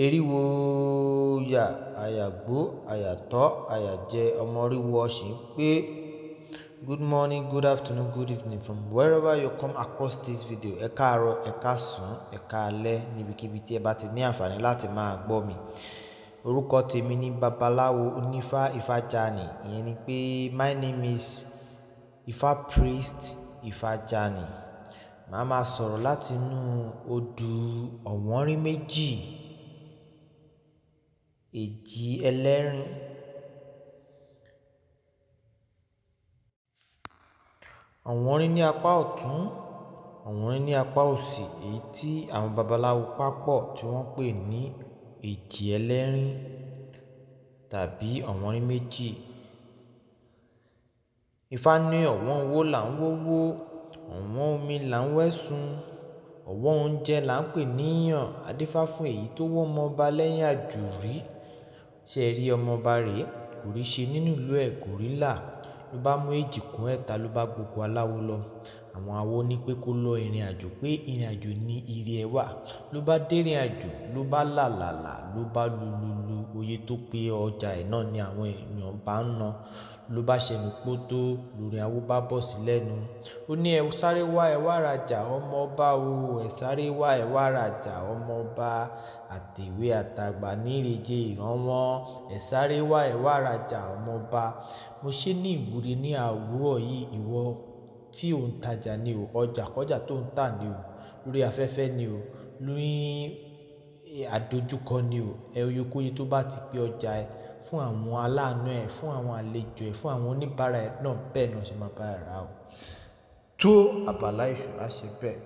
Eriwo yà, àyàgbó, àyàtọ́, àyàjẹ, ọmọ oríwo ọ̀sìn pé. Good morning, good afternoon, good evening from wherever you come across this video. Ẹ káàárọ̀, ẹ káàsán, ẹ káalẹ́ níbikíbi tí ẹ bá ti ní àǹfààní láti máa gbọ́ mi. Orúkọ tèmi ni Babaláwo Onífá Ifájàní. Ìyẹn ni pé my name is Ifá Priest Ifájàní. Màá máa sọ̀rọ̀ láti inú odù ọ̀wọ́nrín méjì, èjì ẹlẹ́rìn. Ọ̀wọ́nrín ní apá ọ̀tún, ọ̀wọ́nrín ní apá òsì, èyí tí àwọn babaláwo pápọ̀ tí wọ́n ń pè ní èjì ẹlẹ́rìn tàbí ọ̀wọ́nrín méjì. Ifá ní ọ̀wọ́n owó là ń wówó, ọ̀wọ́n omi là ń wẹ̀sùn, ọ̀wọ́n oúnjẹ là ń pè níyàn. Adífá fún èyí tó wọ́ ọmọọba lẹ́yìn àjùrí. Ṣé ẹ rí ọmọọba rèé? Kò rí ṣe nínú ìlú ẹ̀, kò rí là. Ló bá mú èjì kún ẹ̀ta ló bá gboko aláwo lọ. Àwọn awo ní pé kó lọ ìrìnàjò, pé ìrìnàjò ní ire ẹ wà. Ló bá dé ìrìnàjò, ló bá làlàlà, ló bá lululu, oye tó pé ọjà ẹ̀ náà ni àwọn èèyàn bá ń ná. Ló bá ṣẹnu pótó, lórí awo bá bọ̀ sí lẹ́nu. Ó ní ẹ sáré wá, ẹ wá rajà ọmọ ọba o, ẹ sáré wá, ẹ wá rajà ọmọ ọba. Àtìwé àtàgbà ní ìrèje ìran wọn. Ẹ sáré wá, ẹ wá rajà ọmọ ọba. Mo ṣe ní ìwúre ní àwúrọ̀ yìí, ìwọ tí ò ń tajà ni o, ọjà kọjá tó ń tà ni o, lórí afẹ́fẹ́ ni o, lórí àdojúkọ ni o. Ẹ oyekóye tó bá ti pé ọjà ẹ fún àwọn aláàánú ẹ, fún àwọn àlejò ẹ, fún àwọn oníbàárà ẹ náà, bẹ́ẹ̀ náà ṣe máa bá ẹ rà o. Tó àbàlá ìṣù á ṣe bẹ́ẹ̀.